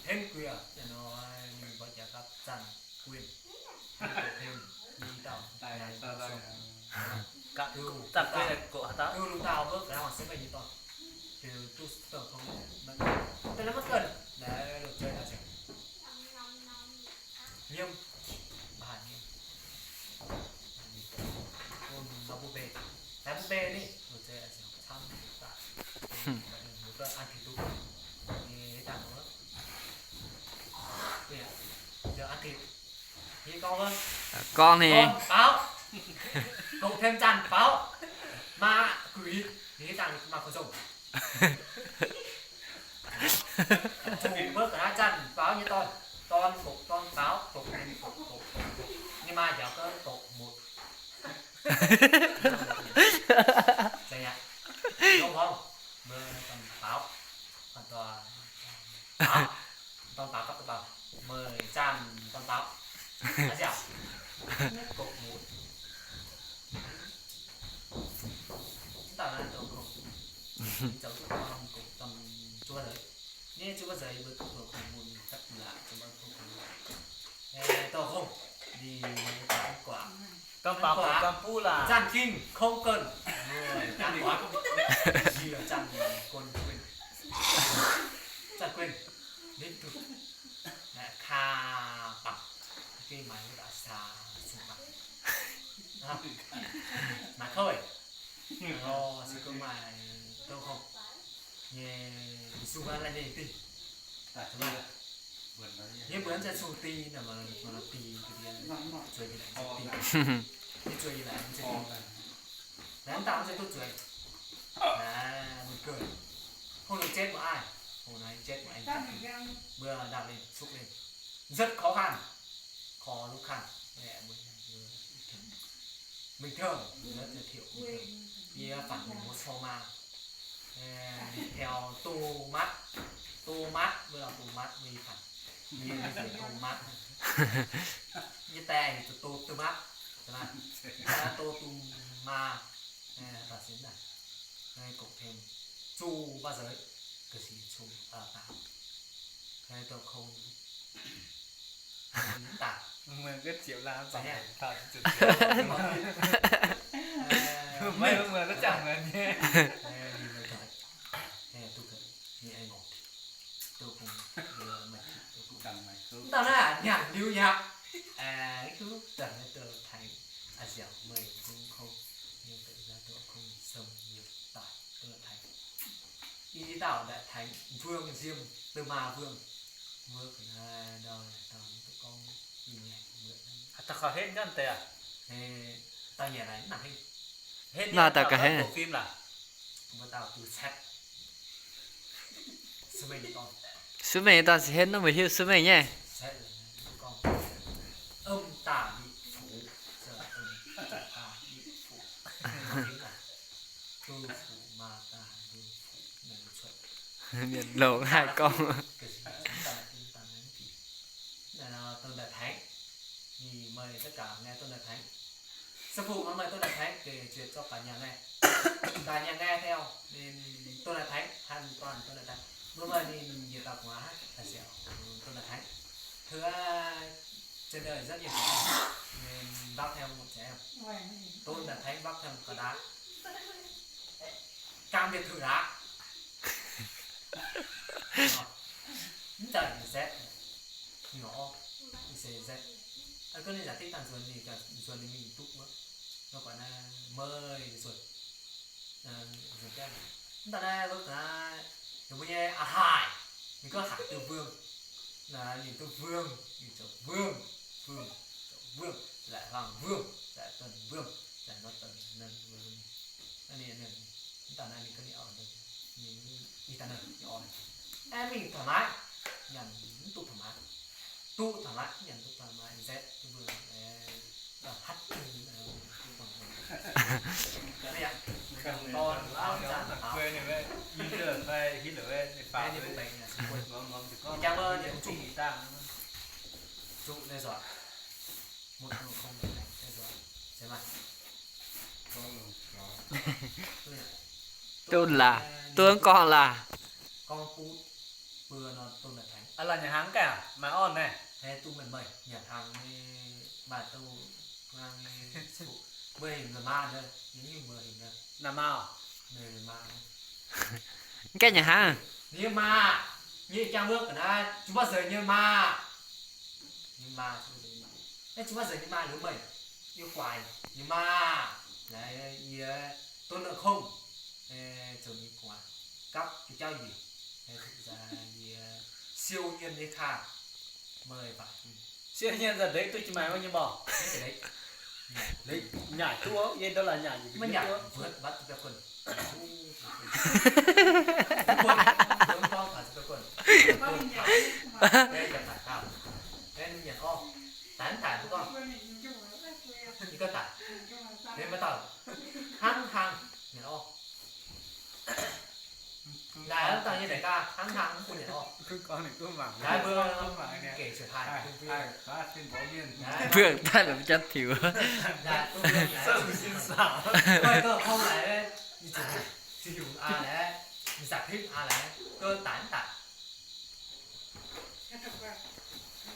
Hengv guiex, ninh mbuo jaax gapv Zanc Guinh, hengv guiex hengv, i dauh, Zanc Guinh goqc haaix dauh? Heuc lungh dauh wuov ga'naaiv horngc se meih nyei dorn, heuc duqv dorn kong, da'naaiv maiv ganh, naaiv loz-zei aqv ziouc nyiemv, mv haaix nyiemv. Bun nor bun mbe, naaiv bun mbe ni, loz-zei aqv ziouc camv daaih, mbuo ganh an tengx duqv nyei dangh wuov. Gorngv ni, gorngv baaux, goqc tengx zanc baaux, maa guix nyei dangh maaih ko nzong. Zuqc wuov ga'naaiv zanc baaux nyei dorn, dorn goqc dorn baaux, goqc tengx goqc, goqc tengx goqc, ninh maa njaaux gau goqc mutc. Zeiz aqv. Gorngv hmuangv, meih zanc baaux, baaux, dorn baaux gapv dorn baaux, meih zanc dorn baaux, aa, ziouc goqc mutc. Mv dauh naaiv dorh kongx, zoux duqv dorn goqc dorn zuov nzeix. Nyei zuov nzeix yie mbuo duqv dorh kongx mun gapv laac, zuov maiv duqv kongx. Dorh kongx, ninh mbuo daux guaax, daux guaax, Zanc Ging, Kong Guen, daux guaax, yie Zanc Guinh, Zanc Guinh, ninh duqv kaa bangc, gengh maaih wuov daaih saa cun bangc, maaih kouv. Se gorngv maaih dorh kongx nyei, sung aqv, laih ninh dingh. Yie mbuo mv zeiz sung dingh nor, mv dingh, zueiz nyei laengz dingh. Yie zueiz nyei laengz mv zeiz dingh. Laengz mv daaih mv zeiz duqv zueiz. Naaiv mbuo ganh, hungh ninh jetv mbuo aiv, hungh naaiv jetv mbuo aengx, mbuo ndaangc ninh, sukv ninh, rất khó khăn, khó khăn, mbuo, mbuo, bình thường, rất là thiểu bình thường. Yie phản hồi một số mà, theo tô mát, tô mát, mbuo laauh tô mát mbuo yie phản, yie mbuo tô mát, yie daaih tô, tô, tô mát, tô tô ma, taux sinh naaic, goqc tengx zuqc baac zeix, ga'sie cong, dorh kongx daaih. Mv dauh naaiv nyanc liuz yaac, duqv zanc naaiv duqv tengx, aa, ziouc meih duqv kongx, duqv kongx sem yietc daaih duqv tengx. I dauh ndaaic tengx mbuo nziem, da'maah mbuo, mbuo ga'naaiv ndau, ndau duqv gorngv, ih, nyei mbuo, aa, dauh kaux henv nyei deix aac, dauh nyanc naaic mv nangc henv. Henv naaiv dauh ga'henv. Mbuo dauh duqv caeqv, Su Mengh nyei dorn se henv nor, mbuo hiuv Su Mengh nyei. Mienh longx haih gorngv. Tôn Đại Thánh, thì mời tất cả nghe Tôn Đại Thánh. Sư phụ nói mời Tôn Đại Thánh để duyệt cho cả nhà nghe. Cả nhà nghe theo. Nên Tôn Đại Thánh, hoàn toàn Tôn Đại Thánh. Bữa mời nên duyệt đọc hóa hết, là sẽ Tôn Đại Thánh. Thưa, trên đời rất nhiều trẻ em, nên vác theo một trẻ em. Tôn Đại Thánh vác theo một cà đá. Cam biệt thử đá. Mv daaih ninh zet, ninh ngorc orv, ninh se zet. Aa, gorngv ninh giải thích dangh nzuonx, ninh ganh nzuonx ninh mingh duqv wuov. Nor gorngv naaiv mei nzuonx, nzuonx biauv. Mv daaih naaiv wuov ga'naaiv, ninh mbuo nyei a'haaic, ninh gorngv Hải Tư Vương. Naaiv ninh duqv vương, ninh zoux vương, vương, zoux vương, Đại Hoàng Vương, Đại Tần Vương, Đại Northern Nâng Vương. Ninh, ninh, mv daaih naaiv ninh gorngv ninh oix, ninh, ninh daaih naaiv ninh oix, aeqv, mingh thoải mái, nyanc mv duqv thoải mái, duqv thoải mái, nyanc duqv thoải mái, nzet duqv mbuo, hắt, Tôn là, Tôn Quang là. Mbuo nor dongh naaic tengx. Aa, la'nyanc hnaangx gaengh maaih orn naaiv. Haih duqv meih, meih nyanc hnaangx nyei, maaih duqv hnaangx nyei. Mbuo heuc meih maa nor, yie nyungc mbuo heuc nor. Naaiv maa oc. Meih maa. Gaengh nyanc hnaangx. Ninh nyei maa, nyei jangx wuov ga'naaiv, Zungv Baav Zeiz nyei maa. Nyei maa, Zungv Baav Zeiz nyei maa. Naaiv Zungv Baav Zeiz nyei maa liuz meih, yie guaax nyei maa, naaiv yie donv la'kongv, zoux ninh guaax, gapv jauv-jauv njiec, yie siou nyienh nyei kaa, meih baac siou nyienh nza'ndeic duqv jiex maaih wuov nyei mor. Nyaaic duqv, yie ndau laaix nyaaic njiec, maiv nyaaic mbuox wav duqv biauv guonh. Hnangv hnaangx, hnangv hnaangx, mv bun nyanc orv. Hnangv hnaangx, mv bun nyanc orv. Naaiv mbuo gec cuotv haaix, mbuo daaih la'maiv jatv tiux.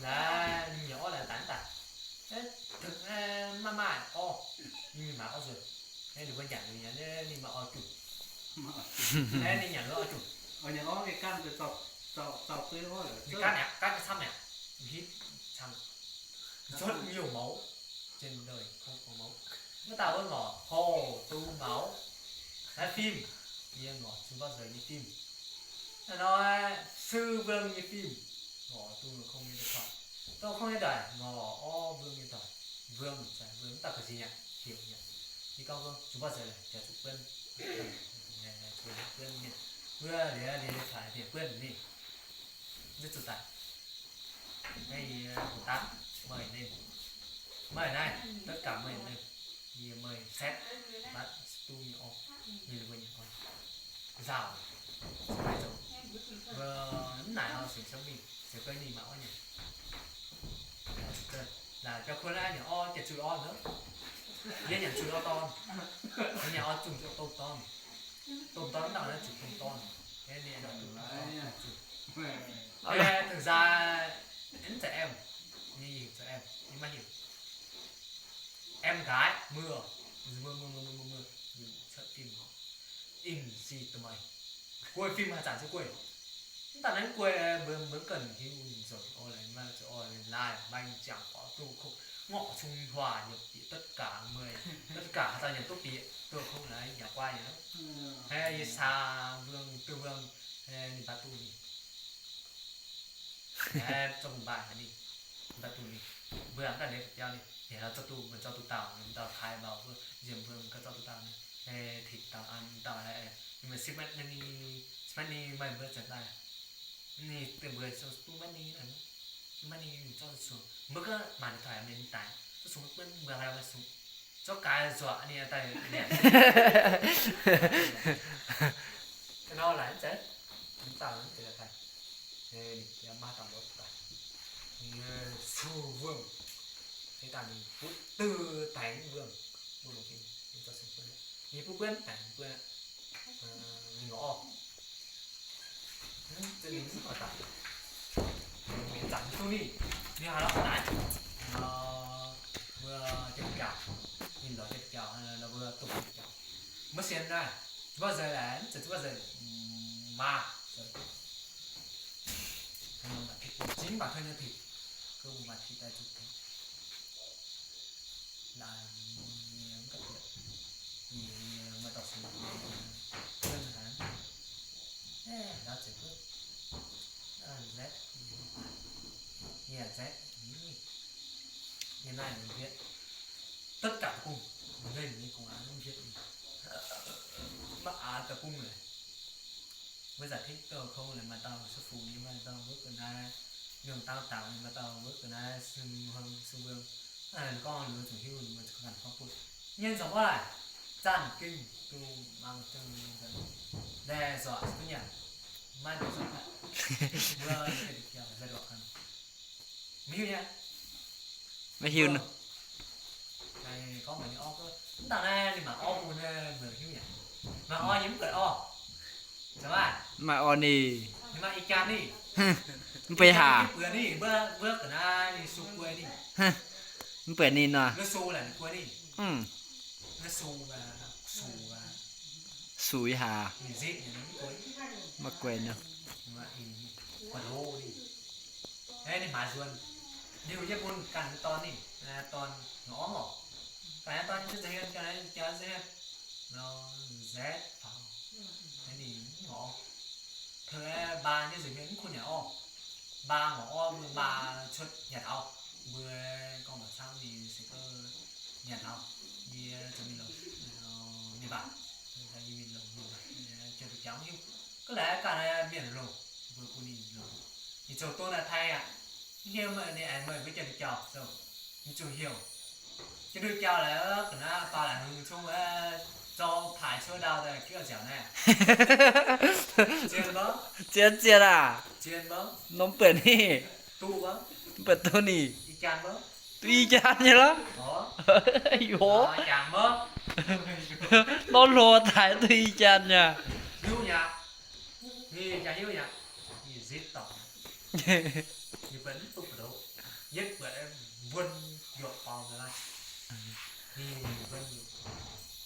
Naaiv, ninh nyei orv naaiv daaih, maiv maaih orv, ninh mingh maaiz orv nzuonx. Naaiv ninh mbuo nyanc, ninh mingh maaiz orv juqc. Naaiv ninh nyanc orv juqc. Ninh gaatv mi'aqv, gaatv camv mi'aqv, hitv camv. Cuotv mv youh mouz, zinh ndeic kungx mouz. Maiv daaih wuov ngorc houx duqv mouz. Naaiv fim, yie ngorc Zungv Baav Zeiz nyei fim. Naaiv nor, Sư Vương nyei fim, ngorc duqv kungx nyei daaih, duqv kungx nyei daaih, ngorc orv Vương nyei daaih. Vương, Vương mv daaih ga'nziex nyei, heuc nyei. Yie gorngv Zungv Baav Zeiz jaax zuqc buonv, buonv mienh, wuov liuz, liuz, liuz, buonv ninh, zuqc daaih. Naaiv yie daaih meih ninh, meih naaiv, tất cả meih ninh, yie meih setv, matv duqv nyei orv, yie ninh mbuo nyei orv, nzauh, mbuo mv naaic nor sienx siou mingh, sienx guai ninh maaih orv nyanc. Naaic biauv kuonv naaiv nyanc orv jiex zuiz orv nor, yie nyanc zuiz orv dorn, yie nyanc orv zungh zuqc domh dorn, domh dorn mv dauh naaiv zuqc domh dorn, tengx nzaaih, mv zeiz em, nyei yie maiv heuc. Em nqaaix, muoz, muoz, muoz, muoz, muoz, cuotv fim, inh si da'meix, guei fim haaix zanc se guei. Mv daaih naaiv guei, mbuo mv ganh hiuv nzengc orv, maaih zuqc orv, laaih maaih jangx gorx duqv kungx ngorc cung huaax nyei bieqc, tất cả meih, tất cả haaix dauh nyanc duqv bieqc duqv kungx laaix yaac guai nyei. Hnangv yie saa mbuo duqv mbuo, ninh mbatv duqv ninh, zorqv mbuo mbaih haic ninh, mbatv duqv ninh, mbuo mv daaih liuz biauv ninh, ninh zorqv duqv, mbuo zorqv duqv dauh, ninh dauh kaaix mbaaux mbuo, nziex mbuo mv ganh zorqv duqv dauh ninh, tengx dauh an dauh, ninh mbuo sipv maiv ninh, sipv maiv ninh meih mbuo zanc daaih, ninh deix mbuo duqv maiv ninh, maiv ninh zorqv zuqc, mbuo ganh maanc ninh taaix mienh daic, zorqv zuqc mbuo haaix maiv zuqc, zorqv gaaix nzuoqc ninh daaih. Nor laaix mv zeiz, mv dauh mv zeiz daaih, ninh maiv dauh lorz daaih, Su Vương, daaih ninh butv duqv daix Vương, Vương ninh zorqv zuqc, ninh butv buonv daix buonv, ninh ngorc orv. Mv, za'gengh mv oix daic. Mienh zanc mv duqv ninh, ninh haaix lorqc daic. Nor, mbuo jiex biauv, ninh lorz jiex biauv, nor mbuo dongh jiex biauv. Maiv sienx naaiv, zuqc baav nzengc laaic, mv zeiz zuqc baav nzengc, maa, zinh baac tengx nyei pih, gouv mbuo maaih pih daaih zuqc pih. Naaiv, yie mv ganh bieqc, yie maaih dauh seix, yie, yie, yie, yie, yie, yie, yie, yie, yie naaiv nyei mbietv, tất cả deic-bung, ninh nyei gu'nguaaz mv mbietv, maiv aax deic-bung leh. Mbuo zanc-hnoi duqv kungx leh maaih dauh Su Fu, ninh maaih dauh wuov ga'naaiv, Mienh Dangv Dangc, ninh maaih dauh wuov ga'naaiv Sung Huong, Sung Wuong. Gorngv liuz zuqc hiuv ninh mbuo ganh gorngv butv. Mienh zanc orv laaic, zanc gengh dongh mangc zengc nzengc, laeh zuqc duqv nyanc, maiv duqv zuqc haic. Mbuo za'gengh maiv hiuv nyei. Maiv hiuv nor. Gorngv mbuox ninh orv, mv dangh naaiv ninh mangc orv bun mbuo hiuv nyei. Mangc orv nyei mv buatc orv. Maaih orv ninh. Mv bei haac. Mv buatc ninh nor. Sux haac. Maiv guai nor. Teu mbaa nyei nzunc mienh mv kuh nyanc orv. Mbaa ngorc orv mbuo mbaa cuotv nyanc auv. Mbuo gorngv mbuox camv ninh se gorngv nyanc auv, yie zoux mienh longx, mienh waac, yie mienh longx, mienh waac, jiex duqv jauv mv hiuv. Gorngv laaix ganh mienh longx, mbuo bun ninh longx. Ninh zoux dongh naaiv Taiv aqv, mv hiuv meih ninh aengx meih mbuo jiex duqv jauv zoux, ninh zuqc heuc. Jiex duqv jauv laaix ga'naaiv baa laaix hmz cong wuov, zorqv paaix cuotv ndau daaih kiv nziaauc naaiv. Zien mv? Zien, zien aac. Norm buatc ninh, mv buatc duqv ninh, duqv i jaan nyei lorqc. Yoc, norm hlo taaix duqv i jaan nyei.